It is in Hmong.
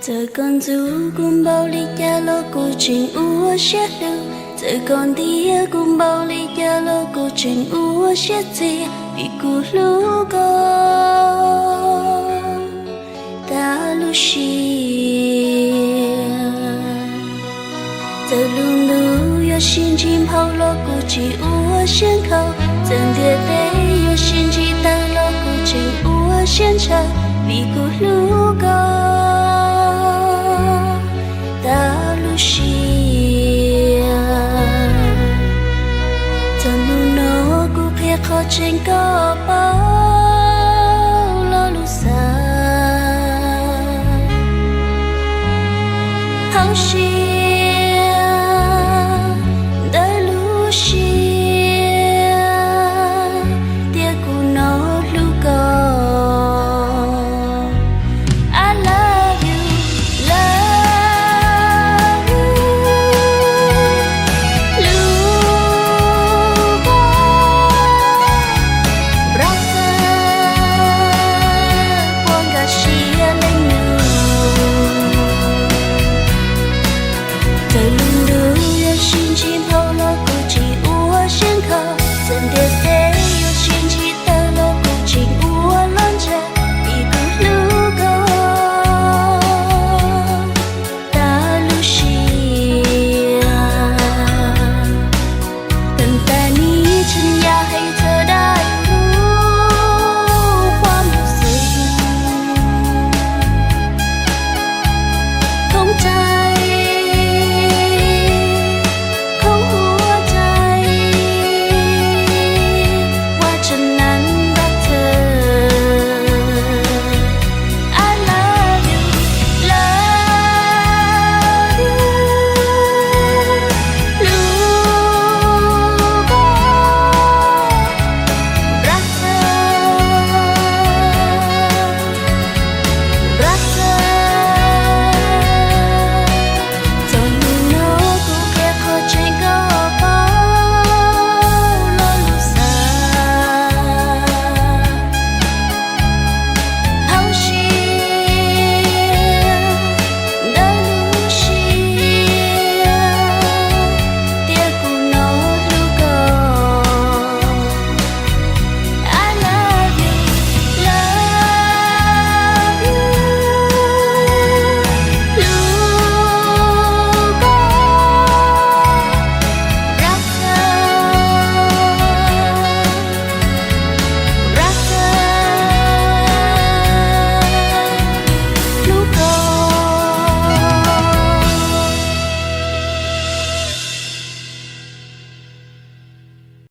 Txawm koj ntxub kuv npaum li cas los kuv tseem ua siab hlub, txawm koj ntiab kuv npaum li cas los kuv tseem ua siab txias, vim kuv hlub koj tas lub siab. Txawm lub ntuj yuav sib ntsib nphau los kuv tsis ua siab nkhaus, txawm ntiaj teb yuav sib ntsib tawg los kuv tseem ua siab ntshaw, vim kuv hlub koj